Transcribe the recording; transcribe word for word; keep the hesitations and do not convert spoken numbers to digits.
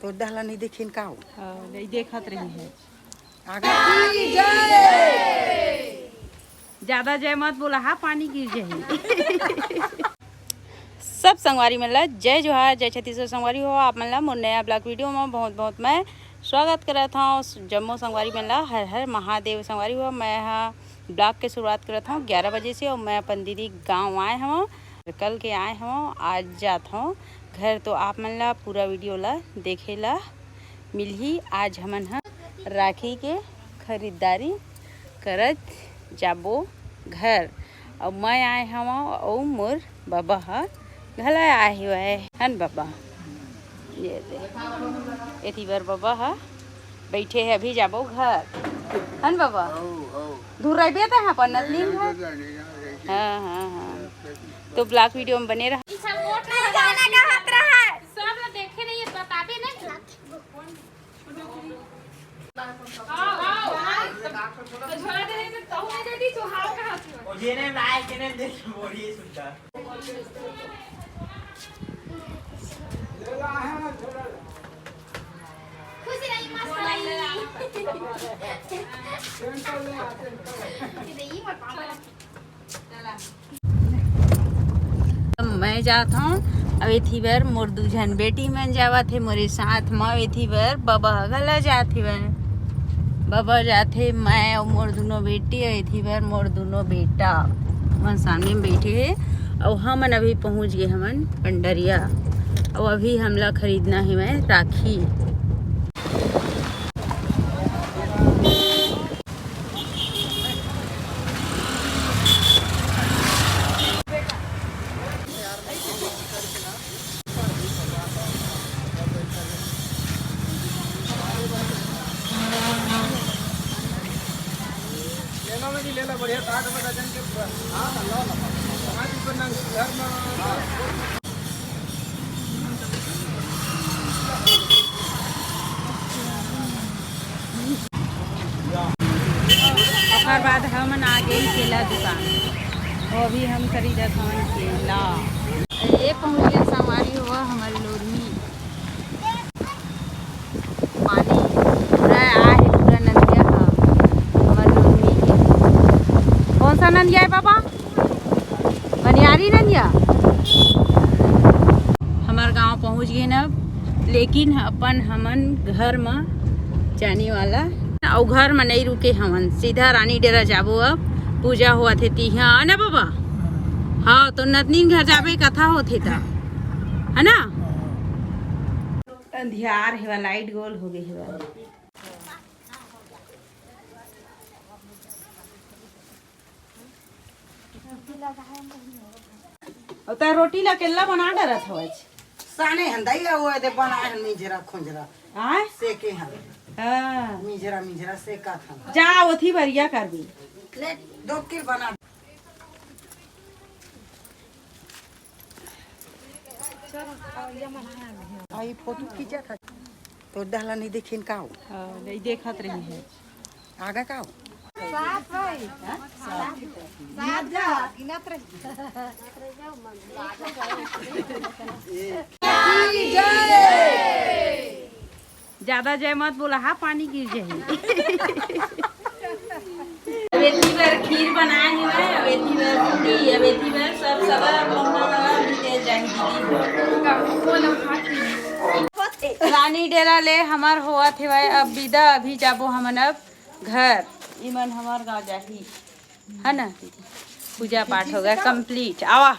तो डहला नहीं देखिन का हो? हाँ, नहीं देखत रही है। आगे। ज्यादा जय मत बोला, हाँ, पानी गिर जाही। सब संगवारी मन ला जय जोहार, जय छत्तीसगढ़। संगवारी हो, आप मन ला मोर नया ब्लॉग वीडियो में बहुत बहुत मैं स्वागत करत हूँ। जम्मो संगवारी मन ला हर हर महादेव। संगवारी हो, मैं हा ब्लॉग के शुरुआत करत हूँ ग्यारह बजे से, और मैं अपन दीदी गाँव आए हूँ, कल के आए हूँ, आज जात हूँ घर। तो आप मन ला पूरा वीडियो ला देखे ला मिलही। आज हमन ह राखी के खरीदारी करत जाबो घर। अउ मैं आए हवं अउ मोर बबा ह घला आए हुए हन बबा। ये दे, एती बर बबा ह बैठे हे, अभी जाबो घर। हन बबा? धुर रहिबे त हाँ, पन्नत नहीं है। हाँ, हाँ, हाँ। तो ब्लॉग वीडियो में बने रहा। सब देखे नहीं, बताबे नहीं। मैं जात हूँ। अब एथी बर मोर दू झन बेटी मन जावत हे मोरे साथ म। एथी बर बबा ह घला जात हेवय। बबा जात हे, मैं अउ मोर दुनो बेटी, अउ एथी बर मोर दुनो बेटा मन सामने में बैठे हे। अउ हमन अभी पहुँच गे हमन पंडरिया। अउ अभी हमला खरीदना हेवय राखी। लेना में भी लेला, बढ़िया साठ रुपए दर्जन के पूरा। हाँ, लो ना, पाँच रुपए नंग घर में। ओकर बाद हमन आ गए केला दुकान, वो भी हम खरीदत हवन केला। ये पहुँच गए संगवारी हो हमर लोरमी पानी पूरा आए हे, पूरा नंदिया ह हमर लोरमी के। कौन सा नंदिया है बाबा? मनियारी नंदिया। हमर गांव पहुंच गे न, लेकिन अपन हमन घर म जाने वाला, अउ घर म नहीं रुके हमन, सीधा रानी डेरा जाबो। अब पूजा होवत हे तिहा, है ना बाबा? हाँ, तो नतनीन घर जाबे कथा होथे त, है ना? अंधियार हेवा, लाइट गोल हो गए हेवा। अउ तै रोटी ला केल्ला बना डरत हवच। साने हन दई ला, वो दे बनाए हन मिंजरा खुंजरा। आय? सेके हन। हाँ। मिंजरा, मिंजरा सेका थन। जा ओथी बरिया करबी। ले, दो किल बना। आई फोटो खींचा था। तो डहला नहीं देखिन का हो? हाँ, नहीं देखत रही है। आगे का हो? सात भाई। हाँ? सात। सात जा, गिनत रही। ज्यादा जय मत बोला, हाँ, पानी गिर जाही। अब एती बर खीर बनाए हे मैं, अब एती बर पूरी, अब एती बर सब सबर मम्मा वाला भी दे जाही दीदी। रानी डेरा ले हमर होवत हेवय अब विदा, अभी जाबो हमन अब घर। इमन हमर गाँव जाही, है ना दीदी? पूजा पाठ हो गया complete। आवा।